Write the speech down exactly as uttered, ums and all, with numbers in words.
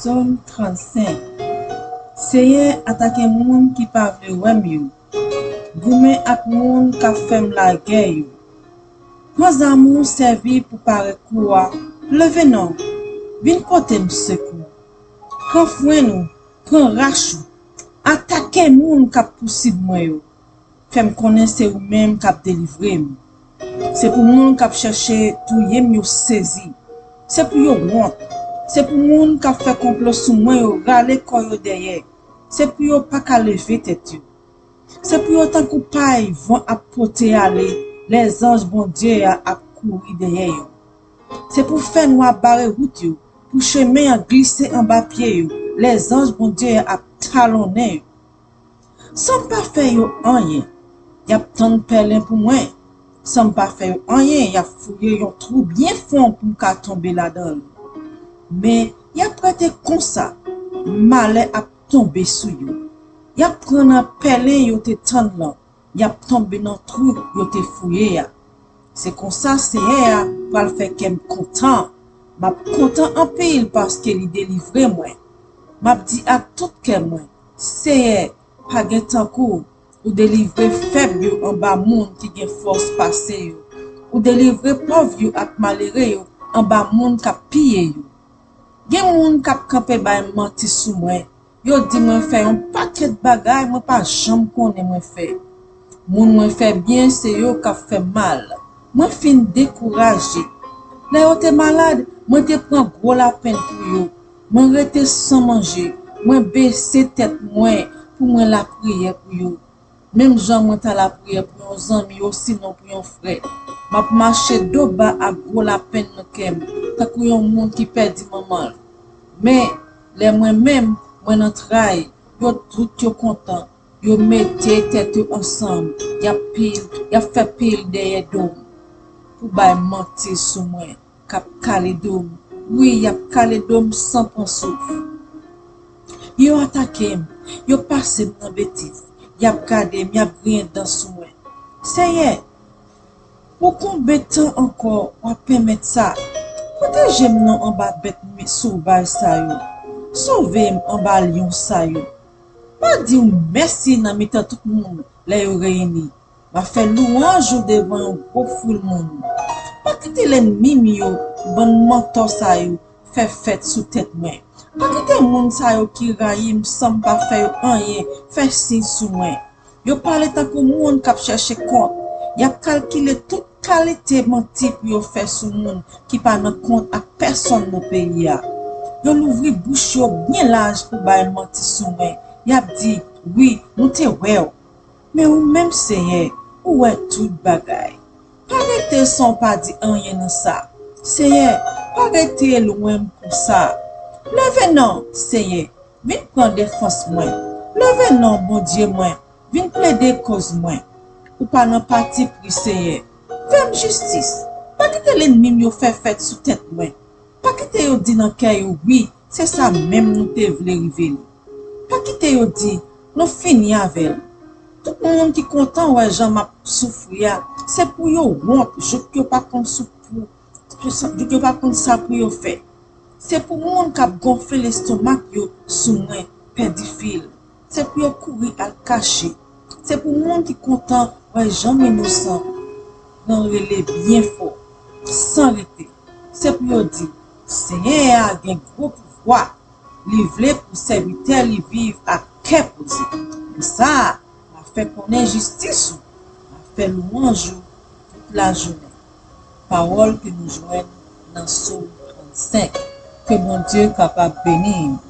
Sòm trannsenk. Seyè, atake moun ki pa vle wè m yo. Goumen ak moun k ap fè m lagè yo. Pran zam ou, sèvi pou pare kou a. Leve non, vin pote m sekou. Pran frenn ou, pran rach ou. Atake moun k ap pousib mwen yo. Fè m konnen se ou menm k ap delivre m. Se pou moun k ap chèche touye m yo sezi. Se pou yo wont. Se pou moun k ap fè konplo sou mwen yo rale kò yo dèyè. Se pou yo pa ka leve tèt yo. Se pou yo tankou pay van ap pote ale, lèzanj Bondye a ap kouri dèyè yo. Se pou fènwa bare wout yo, pou chemen an glise anba pye yo, lèzanj Bondye a ap talonnen yo. San m pa fè yo anyen, y ap tann pèlen pou mwen. San m pa fè yo anyen, y ap fouye yon twou byen fon pou m ka tonbe ladan l. Men, y ap rete konsa, malè ap tonbe sou yo. Y ap pran nan pèlen yo te tann lan, y ap tonbe nan twou yo te fouye a. Se konsa Seyè a pral fè kè m kontan. M ap kontan anpil paske li delivre mwen. M ap di ak tout kè mwen, Seyè, pa gen tankou w. Ou delivre fèb yo anba moun ki gen fòs pase yo. Ou delivre pòv yo ak malere yo anba moun k ap piye yo. Gen moun k ap kanpe bay manti sou mwen. Yo di mwen fè yon pakèt bagay mwen pa janm konnen mwen fè. Moun mwen fè byen, se yo k ap fè m mal. Mwen fin dekouraje. Lè yo te malad, mwen te pran gwo lapenn pou yo. Mwen rete san manje. Mwen bese tèt mwen pou mwen lapriyè pou yo. Menm jan mwen ta lapriyè pou yon zanmi osinon pou yon frè. M ap mache do ba ak gwo lapenn nan kè m, tankou yon moun ki pèdi manman l. Men, lè mwen menm, mwen nan tray, yo tout yo kontan, yo mete tèt yo ansanm, y ap pil, y ap fè pil dèyè do m pou bay manti sou mwen, k ap kale do m. Wi, y ap kale do m san pran souf. Yo atake m, yo pase m nan betiz, y ap gade m, y ap griyen dan sou mwen. Seyè, pou konbyen tan ankò w ap pèmèt sa? Pwoteje m non anba bèt sovaj sa yo. Sove m anba lyon sa yo. M a di w mèsi nan mitan tout moun lè yo reyini. M a fè lwanj ou devan yon gwo foul moun. Pa kite lènmi m yo, bann mantò sa yo, fè fèt sou tèt mwen. Pa kite moun sa yo ki rayi m san m pa fè yo anyen fè siy sou mwen. Yo pale tankou moun k ap chèche kont. Y ap kalkile tout kalite manti pou yo fè sou moun ki pa nan kont ak pèsonn nan peyi a. Yo louvri bouch yo byen laj pou bay manti sou mwen. Y ap di, wi, nou te wè w. Men ou menm, Seyè, ou wè tout bagay. Pa rete san w pa di anyen nan sa. Seyè, pa rete lwen m konsa. Leve non, Seyè, vin pran defans mwen. Leve non, Bondye mwen, vin plede koz mwen. Ou pa nan patipri, Seyè. Fè m jistis. Pa kite lènmi m yo fè fèt sou tèt mwen. Pa kite yo di nan kè yo, wi, se sa menm nou te vle rive li. Pa kite yo di, nou fini avè l. Tout moun ki kontan wè jan m ap soufri a, se pou yo wont jouk yo pa konn sou pou, jouk yo pa konn sa pou yo fè. Se pou moun k ap gonfle lestomak yo sou mwen pèdi fil. Se pou yo kouri al kache. Se pou moun ki kontan wè jan m inosan nan rele byen fò, san rete. Se pou yo di, Senyè a gen gwo pouvwa. Li vle pou sèvitè li viv ak kè poze. Konsa, m a fè konnen jistis ou, m a fè lwanj ou tout lajounen. Pawòl ke nou jwenn nan Sòm trannsenk. Ke Bondye kapab beni nou.